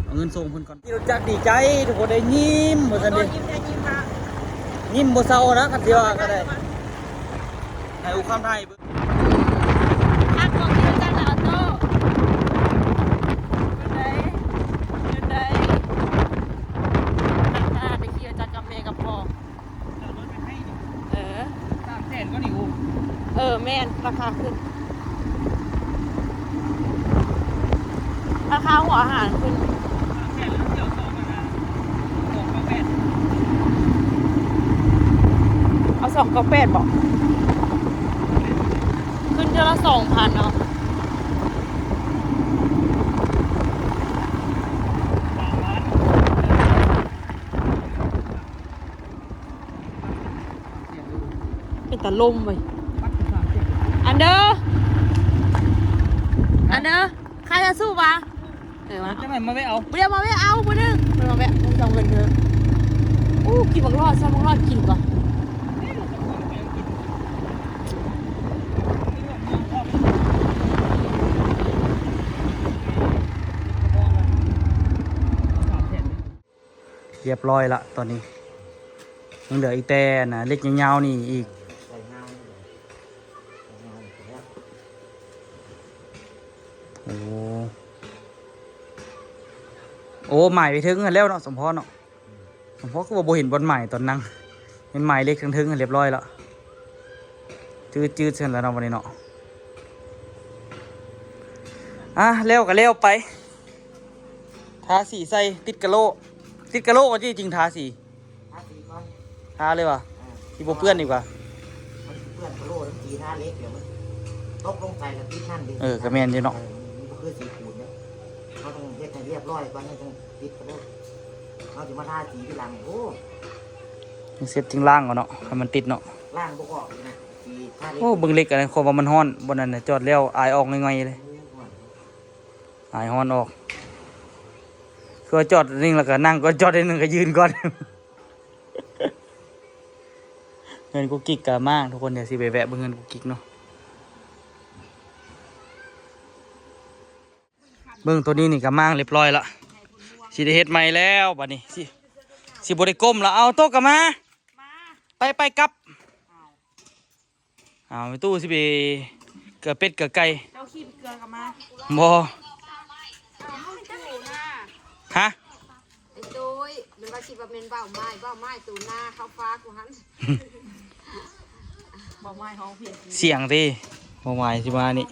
ເອົາເງິນໂຊເພິ່ນກ່ອນ ຂີ່ລົດຈັກດີໃຈ ທຸກຄົນໄດ້ຍິ້ມວ່າຊັ້ນເດ້ ຍິ້ມແທ້ຍິ້ມ ຍິ້ມບໍ່ເຊົານະ ຄັນຊິວ່າກໍໄດ້ ໃຫ້ອຸຄຳໄທ ຄັກບໍ່ຂີ່ລົດຈັກນະອອໂຕ້ ເປັນໃດ ເປັນໃດ ຄັກຂະໜາດໄປຂີ່ລົດຈັກກັບແມ່ກັບພໍ່ ເອີ ສາມແສນກວ່ານີ້ ໂອ້ ເອີ ແມ່ນ ລາຄາຂຶ້ນ ລາຄາຫົວອາຫານຂຶ້ນ ສາມແສນແລ້ວ ສອງເກົ້າແປດ ເອົາສອງເກົ້າແປດບໍ ຂຶ້ນເທື່ອລະສອງພັນເນາະ ເປັນຕາລົມເວີຍ ອັນເດີ ອັນເດີ ໃຄຈະສູ້ຫວາ? ເອີ ມາ ຈັ່ງໃດມາແວະເອົາ ບໍ່ໄດ້ມາແວະເອົາ ຜູ້ໜຶ່ງ ເພິ່ນມາແວະ ເພິ່ນຈະເອົາເງິນເດີ. ໂອ້ ກິນບັກຫຼອດ ຊອບບັກຫຼອດກິນກ່ອນ. ຮຽບຮ້ອຍລະຕອນນີ້ ຍັງເຫຼືອອີກແຕ່ອັນເຫຼັກຍາວໆນີ້ອີກ. ໂອ້ ໂອ້ ໝາຍໄປເຖິງຫັ້ນແລ້ວເນາະ ສົມພໍເນາະ. ສົມພໍຄືວ່າບໍ່ເຫັນບ່ອນໝາຍຕອນນັ່ງ ເຫັນໝາຍເຫຼັກເທິງໆຫັ້ນຮຽບຮ້ອຍລະ. ຈືດໆຊັ້ນລະເນາະ ບັດນີ້ເນາະ. ອ່າ ແລ້ວກໍແລ້ວໄປ. ທາສີໃສ່ ຕິດກະໂຫຼ ຕິດກະໂຫຼກໍຈິງທາສີ ທາສີກ່ອນ ທາເລີຍວ່າ ເອີ ຊິບໍ່ເປື້ອນອີກວ່າ ມັນຊິເປື້ອນກະໂຫຼ ມັນຕີທາເຫຼັກ ດຽວມັນຕົກລົງໃສ່ລະຕິດນັ້ນເດ້. ເອີ ກໍແມ່ນຢູ່ເນາະ ເອີ ມັນບໍ່ຄືສີປູນເດ້. ເຮົາຕ້ອງເຮັດໃຫ້ຮຽບຮ້ອຍກ່ອນ ເຮົາຈັ່ງຕິດກະໂຫຼ ເຮົາຊິມາທາສີທີຫຼັງ. ໂອ້ ຈັ່ງເຊັດຈຶ່ງລ້າງເອົາເນາະ ໃຫ້ມັນຕິດເນາະ ລ້າງບໍ່ອອກເລີຍນະ ສີທາເຫຼັກ. ໂອ້ ເບິ່ງເຫຼັກອັນນັ້ນ ຄວາມວ່າມັນຮ້ອນ ບ່ອນນັ້ນຈອດແລ້ວອາຍອອກງ່ອຍໆເລີຍ. ໂອ້ ອາຍຮ້ອນອອກ ຄືວ່າຈອດໜຶ່ງແລ້ວກໍນັ່ງກ່ອນ ຈອດໜຶ່ງກໍຢືນກ່ອນ. ເຮືອນກຸກກິກກໍມາທຸກຄົນ ດຽວຊິໄປແວະເບິ່ງເຮືອນກຸກກິກເນາະ. ເບິ່ງໂຕນີ້ນີ້ກໍມ້າງຮຽບຮ້ອຍລະ ຊິໄດ້ເຮັດໃໝ່ແລ້ວບັດນີ້ ຊິ ຊິບໍ່ໄດ້ກົ້ມລະ. ເອົາ ໂຕກໍມາ ໄປ ໄປກັບ. ອ້າວ ແມ່ຕູ້ຊິໄປເກືອເປັດເກືອໄກ່ ເຈົ້າຂີ່ໄປເກືອກັບມາ ບໍ່ ອ້າວ ຮະ ໄອ້ຕຸ້ຍ ມັນວ່າຄິດວ່າແມ່ນເບົາໄມ້ ເບົາໄມ້ຕູນາເຂົ້າຟ້າກູຫັ້ນ ເບົາໄມ້ຮ້ອງເພງ ສຽງຕິ ເບົາໄມ້ຊິມານີ້.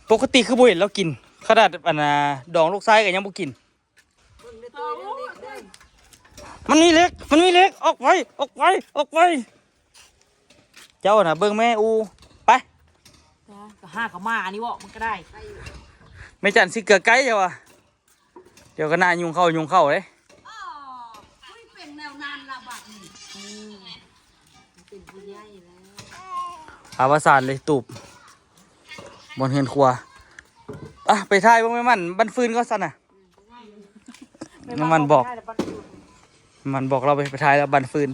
ປົກກະຕິຄືບໍ່ເຫັນລາວກິນ ຂະໜາດອັນນ່າ ດອງລູກຊາຍກໍຍັງບໍ່ກິນ. ມັນມີເຫຼັກ ມັນມີເຫຼັກ ອອກໄປ ອອກໄປ ອອກໄປ. ເຈົ້ານະເບິ່ງແມ່ອູ ໄປ ກໍຫາກໍມາອັນນີ້ເບາະ ມັນກໍໄດ້. ແມ່ຈັນຊິເກືອໄກ່ເຈົ້າວ່າ ດຽວກໍໜ້າຍຸງເຂົ້າຍຸງເຂົ້າເດ້. ອໍ ເປັນແນວນັ້ນລະບັດນີ້ ອືມ ເປັນຜູ້ໃຫຍ່ແລ້ວ ອາວະສານເລີຍຕູບ ບ່ອນເຮືອນຄົວ. ອ່ະ ໄປຖ່າຍເບິ່ງແມ່ມັນ ບັ້ນຟືນກ່ອນຊັ້ນນະ. ແມ່ມັນບອກ ແມ່ມັນບອກລາວໄປ ໄປຖ່າຍລາວບັ້ນຟືນ.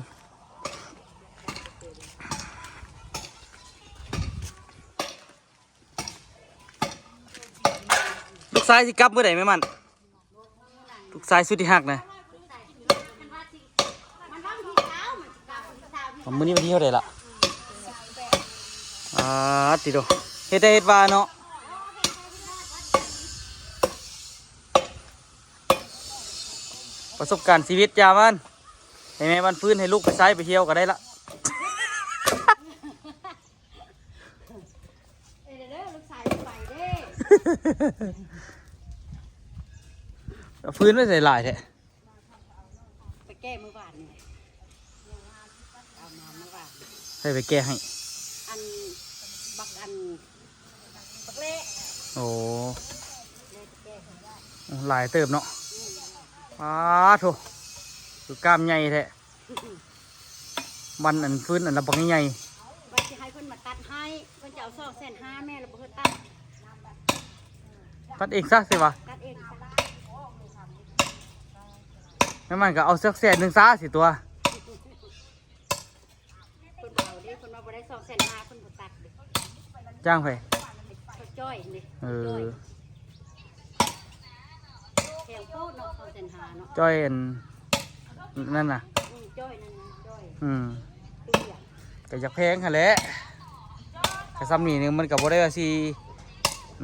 ລູກຊາຍຊິກັບມື້ໃດແມ່ມັນ? ລູກຊາຍສຸດທີ່ຮັກນະ. ມື້ນີ້ວັນທີເທົ່າໃດລະ? ອາ ຕິໂຕ ເຮັດໄດ້ເຮັດວ່າເນາະ. ປະສົບການຊີວິດ ຢ່າມັນ ໃຫ້ແມ່ບັ້ນຟື້ນ ໃຫ້ລູກໄປໃຊ້ໄປທ່ຽວກໍໄດ້ລະ. ເອີ ເດີ ລູກຊາຍໄປເດ້. ເອົາຟືນໄວ້ໃສຫຼາຍແທ້? ໄປແກ້ມື້ວານນີ້ ເອົາມາມື້ວານ. ໃຜໄປແກ້ໃຫ້? ອັນ ບັກ ອັນ ບັກແລ້. ໂອ້ ແລ້ໄປແກ້ໃຫ້. ໂອ້ ຫຼາຍເຕີບເນາະ. ອືມ ປາໂທ້ ຄືກ້າມໃຫຍ່ແທ້. ວັນອັນຟືນອັນລະບັກໃຫຍ່ ວ່າຊິໃຫ້ເພິ່ນມາຕັດໃຫ້ ເພິ່ນຈະເອົາສອງແສນຫ້າ ແມ່ລະບໍ່ເຮັດຕັດ ຕັດເອງຊະຊິວ່າ ຕັດເອງຊະ ແມ່ນມັນກໍເອົາເສືອກແສນໜຶ່ງຊະຊິຕົວະ. ເພິ່ນບໍ່ເອົາເດ້ ເພິ່ນວ່າບໍ່ໄດ້ສອງແສນຫ້າ ເພິ່ນບໍ່ຕັດເດ້. ຈ້າງໃຜ? ເຂົາຈ້ອຍເດ້ ເອີ ຈ້ອຍ ແພງໂພດເນາະ ສອງແສນຫ້າເນາະ ຈ້ອຍອັນນັ້ນນະ ອືມ ຈ້ອຍນັ້ນນະ ຈ້ອຍ ອືມ ເປັນຫຍັງ? ກໍຢາກແພງຫັ້ນແຫຼະ ກໍຊ່ຳນີ້ໜຶ່ງ ມັນກໍບໍ່ໄດ້ວ່າຊິ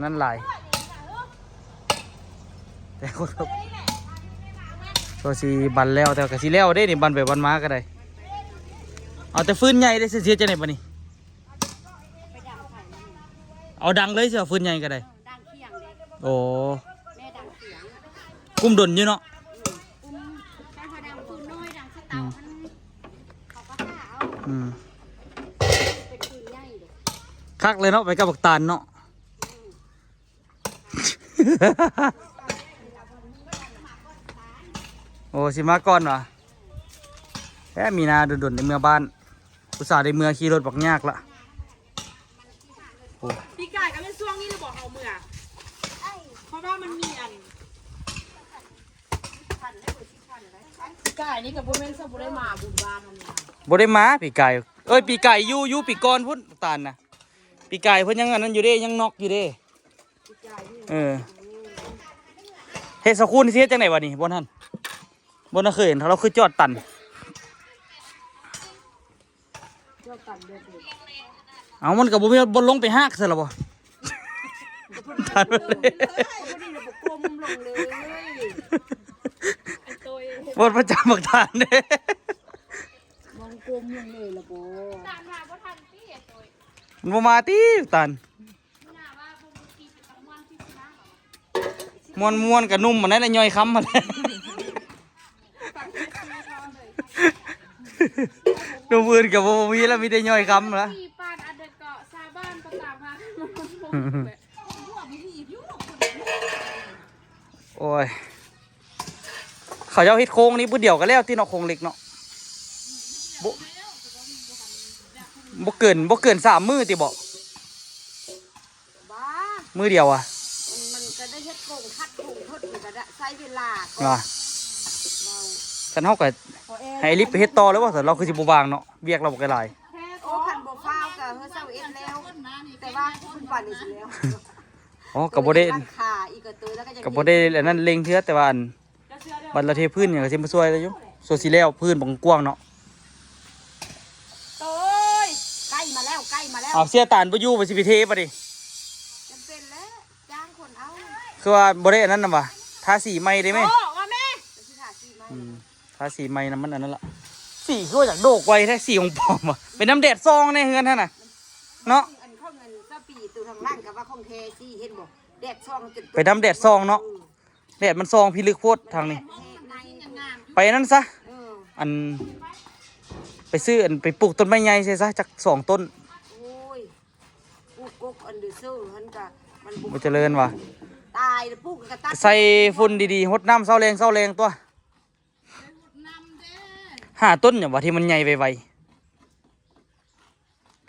ນັ້ນຫຼາຍ. ແຕ່ຄົນກໍ ກໍຊິບັນແລ້ວ ແຕ່ກໍຊິແລ້ວເດ້ນີ້ ບັນໄປບັນມາກໍໄດ້. ເອົາແຕ່ຟືນໃຫຍ່ເດ້ ຊິເຮັດຈັ່ງໃດບັດນີ້? ເອົາດັງເລີຍຊິວ່າຟືນໃຫຍ່ກໍໄດ້ ດັງຂຽງເດ້. ໂອ້ ແມ່ດັງຂຽງ ກຸ້ມດົນຢູ່ເນາະ. ອືມ ກຸ້ມ ຄັນເຮົາດັງຟືນນ້ອຍ ດັງສະເຕົາ ອືມ ມັນ ເຂົາກໍຫາເອົາ. ອືມ ເປັນຟືນໃຫຍ່ເດ້ ຄັກເລີຍເນາະ ໄປກັບບັກຕານເນາະ. ອືມ ໂອ້ ຊິມາກ່ອນຫວາ? ແທ້ ມີນາດົນໆ ໄດ້ເມືອບ້ານ ອຸດສ່າໄດ້ເມືອຂີ່ລົດບັກຍາກລະ. ໂອ້ ປີກາຍກໍແມ່ນຊ່ວງນີ້ລະບໍ່ເຮົາເມືອ ເພາະວ່າມັນມີອັນ ປີກາຍນີ້ກໍບໍ່ແມ່ນ ຊະບໍ່ໄດ້ມາບຸນບ້ານຫັ້ນນະ ບໍ່ໄດ້ມາປີກາຍ. ເອີຍ ປີກາຍຢູ່ ຢູ່ປີກ່ອນພຸ້ນ ຕານນະ ປີກາຍເພິ່ນຍັງອັນນັ້ນຢູ່ເດ້ ຍັງນອກຢູ່ເດ້. ເອີ ເຮັດສາຄູນຊິເຮັດຈັ່ງໃດບັດນີ້? ບ່ອນຫັ້ນ ບ່ອນນັ້ນເຄີຍເຫັນ ລາວຄືຈອດຕັນ ຈອດຕັນແບບນີ້. ເອົ້າ ມັນກໍບໍ່ມີບ່ອນລົງໄປຮາກຊັ້ນລະບໍ່? ບໍ່ໄດ້ລົງເລີຍ ບໍ່ໄດ້ລົງເລີຍ ບໍ່ໄດ້ລົງເລີຍ ບໍ່ປະຈຳບັກຕານເດ້ ບໍ່ກົມລົງເລີຍລະບໍ່? ຕານມາບໍ່ທັນຕິ ມັນບໍ່ມາຕິຕານ. ມ່ວນໆ ກະໜຸ່ມອັນນັ້ນແຫຼະ ຍ່ອຍຄຳຫັ້ນແຫຼະ ໜຸ່ມອື່ນກະບໍ່ມີລະ ມີແຕ່ຍ່ອຍຄຳລະ. ໂອ້ຍ ເຂົາເຈົ້າເຮັດໂຄງນີ້ບຶດດຽວກໍແລ້ວຕິເນາະ ໂຄງເຫຼັກເນາະ ບໍ່ ບໍ່ເກີນ ບໍ່ເກີນສາມມື້ຕິເບາະ? ບ້າ ມື້ດຽວອະ ມັນກໍໄດ້ເຮັດໂຄງຄັດໂຄງທົດ ມັນກໍໄດ້ໃຊ້ເວລາ ວ່າ ເວົ້າ ຊັ້ນເຮົາກໍໃຫ້ລິບໄປເຮັດຕໍ່ເລີຍວ່າ ຊັ້ນລາວຄືຊິບໍ່ວ່າງເນາະ ວຽກລາວບໍ່ໄກຫຼາຍ. ໂອ້ ຄັນບໍ່ຟ້າວກໍເຮີຊາວເອັດແລ້ວ ແຕ່ວ່າເພິ່ນວ່ານີ້ຊິແລ້ວ. ອໍ ກໍບໍ່ໄດ້ ກໍບໍ່ໄດ້ອັນນັ້ນເລັ່ງເທື່ອ ແຕ່ວ່າອັນ ບັດລະເທພື້ນຫຍັງກໍຊິມາຊ່ວຍໄດ້ຢູ່ ສ່ວນຊິແລ້ວພື້ນບັກກວ້າງເນາະ. ໂອ້ຍ ໃກ້ມາແລ້ວ ໃກ້ມາແລ້ວ. ເອົາ ເສຍຕານບໍ່ຢູ່ ບໍ່ຊິໄປເທບັດນີ້ ຈຳເປັນແລ້ວ ຈ້າງຄົນເອົາ. ຄືວ່າບໍ່ໄດ້ອັນນັ້ນນຳຫວາ ທາສີໃໝ່ໄດ້ແມ? ໂອ້ ວ່າແມ່ ຊິທາສີໃໝ່ ອືມ ທາສີໃໝ່ນຳ ມັນອັນນັ້ນລະ. ສີຄືວ່າຢາກໂດກໄວແທ້ ສີຂອງປອມຫວາ ເປັນນຳແດດສ່ອງໃນເຮືອນຫັ້ນນະ ເນາະ. ອັນຂອງເງິນຊາວປີ ໂຕທາງຫຼັງກໍວ່າຂອງແທ້ ສີເຫັນບໍ່ ແດດສ່ອງຈົນ ໄປນຳແດດສ່ອງເນາະ. ເອີ ແດດມັນສ່ອງພິລຶກໂພດທາງນີ້ ໄປນັ້ນຊະ ເອີ ອັນ ໄປຊື້ອັນ ໄປປູກຕົ້ນໄມ້ໃຫຍ່ໃສ່ຊະ ຈັກສອງຕົ້ນ. ໂອ້ຍ ປູກກົກອັນເດີເຊີຫັ້ນກະ ມັນບໍ່ ບໍ່ຈະເລີນຫວາ ຕາຍແລ້ວ ປູກກະຕັດ ໃສ່ຝຸ່ນດີໆ ຫົດນ້ຳເຊົ້າແລງ ເຊົ້າແລງຕົວະ. ໄດ້ຫົດນ້ຳເດ້ ຫາຕົ້ນຫຍັງຫວາທີ່ມັນໃຫຍ່ໄວ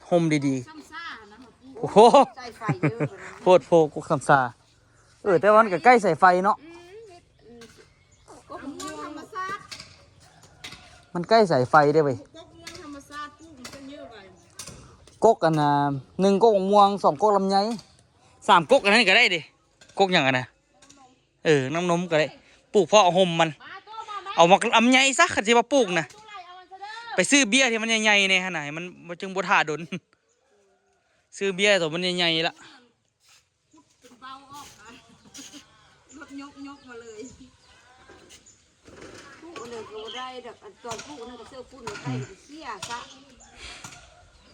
ໆ ຮົ່ມດີໆ ຊ້ຳຊານະ ໂອ້ໂຫ ໃສ່ໄຟເດີ ໂພດໂພ ກົກຊ້ຳຊາ. ເອີ ແຕ່ວ່າມັນກໍໃກ້ສາຍໄຟເນາະ ອືມ ເຮັດ ອືມ ກົກມ່ວງທຳມະຊາດ ມັນໃກ້ສາຍໄຟເດ້ເວີຍ. ກົກມ່ວງທຳມະຊາດ ປູກມັນຈະເຍອະໄວ ກົກອັນນ່າ ໜຶ່ງກົກມ່ວງ ສອງກົກລຳໄຍ ສາມກົກອັນນັ້ນກໍໄດ້ເດ້. ກົກຫຍັງອັນນະ? ເອີ ນ້ຳນົມກໍໄດ້ ປູກເພາະເອົາຮົ່ມມັນ ເອົາໝາກລຳໄຍຊະ ຄັນຊິວ່າປູກນະ ໄປຊື້ເບ້ຍທີ່ມັນໃຫຍ່ໆແດ່ຫັ້ນນະ ໃຫ້ມັນ ມັນຈຶ່ງບໍ່ຖ້າດົນ ຊື້ເບ້ຍໂຕມັນໃຫຍ່ໆລະ ເປັນເບົາອອກ ລົດຍົກ ຍົກມາເລີຍ. ປູກອັນນັ້ນກໍບໍ່ໄດ້ດອກ ອັນຕອນປູກອັນນັ້ນກໍເສື້ອຝຸ່ນໄປ ເສຍຊະ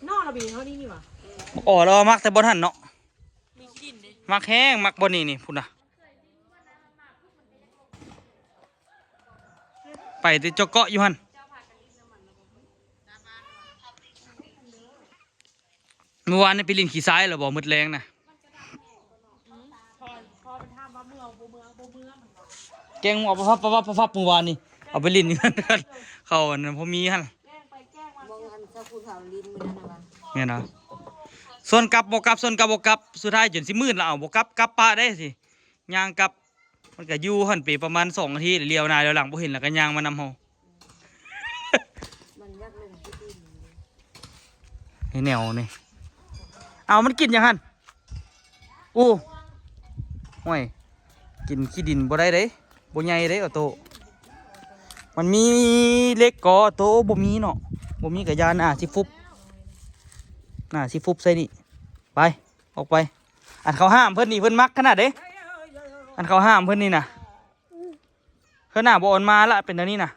ນອນລະບີເຮົານີ້ນີ້ຫວາ. ອໍ ລາວມັກແຕ່ບ່ອນຫັ້ນເນາະ ມັກແຮງ ມັກບ່ອນນີ້ນີ້ ພຸ້ນນະ. ໄປແຕ່ເຈາະເກາະຢູ່ຫັ້ນ ມື້ວານນີ້ໄປຫຼິ້ນຂີ້ຊາຍແລ້ວບໍ່ ໝົດແລງນະ ແກງຫົວປັບໆໆໆ ມື້ວານນີ້. ເອົາໄປຫຼິ້ນຢູ່ຫັ້ນ ເຂົາອັນນັ້ນບໍ່ມີຫັ້ນ ແກ້ງໄປແກ້ງມາ ມອງອັນເຈົ້າຜູ້ເຖົ້າຫຼິ້ນມື້ນັ້ນນະວ່າ ແມ່ນເນາະ ຊວນກັບບໍ່ກັບ ຊວນກັບບໍ່ກັບ ສຸດທ້າຍຈົນຊິມືດລະ ເອົາບໍ່ກັບ ກັບປະໄດ້ຊິ ຍ່າງກັບ ມັນກະຢູ່ຫັ້ນໄປປະມານສອງນາທີ ລຽວໜ້າລຽວຫຼັງບໍ່ເຫັນ ລະກະຍ່າງມານຳເຮົາ ມັນຢາກລົງໄປຫຼິ້ນ ໃຫ້ແນວນີ້ ເອົາ ມັນກິນຫຍັງຫັ້ນ? ໂອ້ ໂອ້ຍ ກິນຂີ້ດິນບໍ່ໄດ້ເດ້ ບໍ່ໃຫຍ່ເດ້ອອໂຕ້ ມັນມີເຫຼັກກໍອອໂຕ້ ບໍ່ມີເນາະ ບໍ່ມີກະຢ່າ ໜ້າຊິຟຸບ ໜ້າຊິຟຸບໃສ່ນີ້ ໄປ ອອກໄປ ອັນເຂົາຫ້າມເພິ່ນນີ້ ເພິ່ນມັກຂະໜາດເດ້ ອັນເຂົາຫ້າມເພິ່ນນີ້ນະ ເຮືອນໜ້າບໍ່ອອນມາລະ ເປັນແນວນີ້ນະ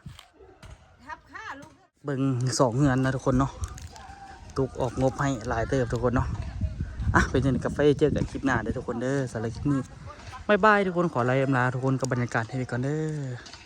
ເບິ່ງສອງເຮືອນນະທຸກຄົນເນາະ ຕຸກອອກງົບໃຫ້ຫຼາຍເຕີບທຸກຄົນເນາະ ອ່ະ ເປັນຈັ່ງໃດກະໄປເຈີກັນຄລິບໜ້າເດີທຸກຄົນເດີ ສຳລັບຄລິບນີ້ ບາຍບາຍທຸກຄົນ ຂໍລາອຳລາທຸກຄົນກັບບັນຍາກາດເທົ່ານີ້ກ່ອນເດີ.